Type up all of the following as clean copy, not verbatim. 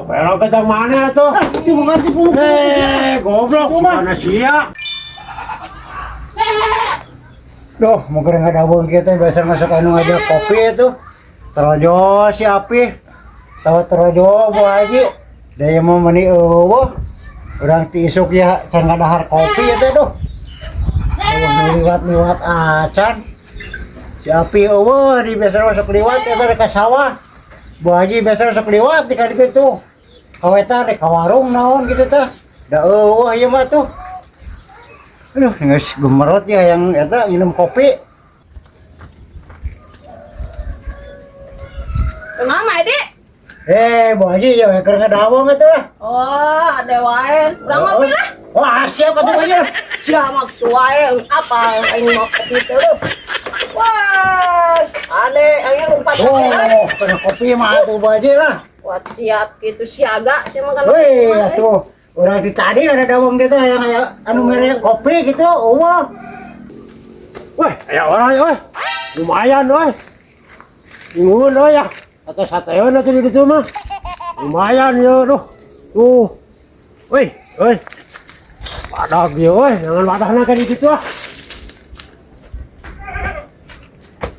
Pero kita mana tuh? Itu bukan tipu. Eh, goblok, mana sia? Duh, mau keren ngadawung kita biasa masuk anu ngajak kopi itu. Terojo si Api. Tahu terojo Bu Haji. Daya mau meni eueuh. Urang ti isuk ya can ngadahar kopi ya teh duh. Eueuh liwat-liwat acan. Si Api eueuh di biasa masuk liwat eta rek ka sawah. Bu Haji biasa masuk liwat di kali kitu. Kawetan rek ka warung naon gitu teh. Da eueuh ieu mah tuh. Aduh, geus gemerot ya yang eta minum kopi. Kenapa, Edi? Eh, Bu Haji ya keur ngadawong atuh lah. Oh, ada wae. Urang ngopi lah. Wah, siap atuh Bu Haji. Siap waktu wae apa aing mau kopi teh lu. Wah, ade aing lompat. Oh, kena kopi mah atuh Bu Haji lah. Wah, siap gitu siaga sih makan. Wih, atuh urang di tadi ada dawong gitu yang aya anu mere kopi gitu, eueuh. Weh, aya orang ya, weh. Lumayan, weh. Ingun, weh ya. Atau sateun atuh di ditu mah. Lumayan ya, duh. Tuh. Weh, weh. Badak ya, weh. Jangan wadahna ka di ditu ah.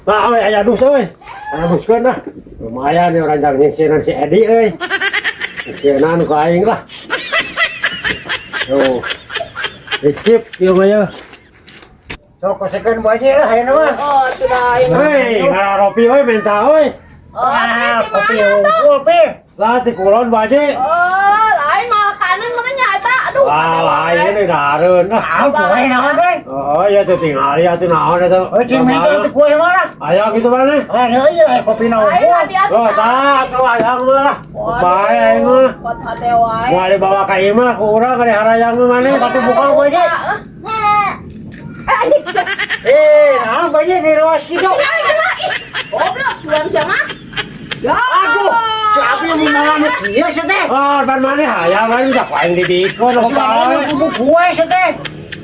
Nah, weh, aya dus, weh. Rebuskeun lah. Lumayan ya orang jangan nyingsieunan si Edi euy. Nyingsieunan ku aing lah. Tuh. Dicip ieu mah ya. Sok kosekeun Bu Haji lah ayeuna mah. Oh, sudah aing. Hei, ngararopi euy minta euy. Oh, Ah, di kopi mana tuh? unggul, Pi. Lah ti kulon Bu Haji. Oh, lain makanan mana nyata. Aduh. Ah, lain ini dahareun lah. Ah, kue naon teh? Oh, iya tuh tinggal ya tuh naon itu. Oh, cing minta tuh kue mana? Ayo gitu mana? Ah, iya, kopi naon Lain unggul. tadi atuh. Oh, tah tuh ayang mah lah. Bae aing mah. Buat hate wae. Moal dibawa ka imah ku urang ka harayang mah maneh. Satu buka Bu Haji. Eh, anjing. Eh, nah, Bu Haji di ruas gitu. Goblok, suam siapa? Ya. Aduh, si Abi yang mau mangan kieu sih teh. Oh, ban maneh hayang aing dah aing dibikeun Si ku Abi bae. bubuk kue sih teh.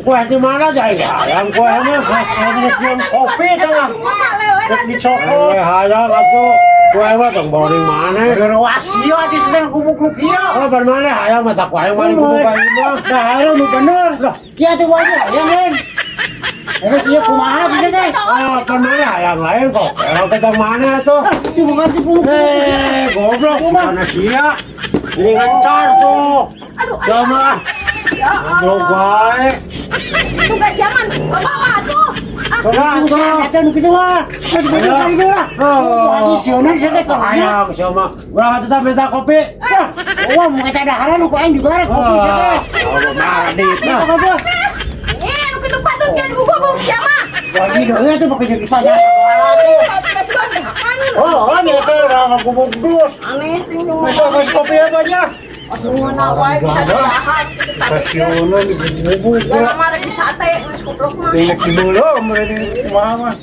Kue di mana aja aing hayang kue mah. Mas ini kopi teh lah. Rek dicokot. Eh, hayang atuh. Kue mah tong boring maneh. Di ruas kieu atuh sih teh gubuk nu kieu. Oh, ban maneh hayang mah tak ku aing mah kudu ka imah. Dah nu bener. Lah, kieu atuh Bu Haji hayang lain. Terus ieu kumaha sih teh? Ah, kan mana hayang lain kok. Kalau kita mana tuh? Ah, itu bukan tipu. Eh, goblok, mana sia? Ini ngencar tuh. Aduh, aduh. Sama. Ya Goblok Allah. bae. Tugas siaman. Bawa tuh. Ah, Coba tuh. Eta nu kitu mah. Geus bener kan itu lah. Bu Haji sieun sih teh karunya. Hayang sama. Urang atuh tah minta kopi. Wah, wah mau kita daharan nu ku aing dibare kopi sih teh. Oh, marah dit. Itu apa? Eh, nu kitu patut kan gua siapa? Bu Haji deui atuh pakai jeung ditanya sakola tuh. Oh, oh, nya teh urang ngagubuk dus. Aneh sih nu. Bisa kasih kopi apa aja? Semua wae bisa dibahas gitu tadi. Kasionan digubuk. Ya lama rek di sate geus goblok mah. Ingat dibeuleuh mereka kumaha mah.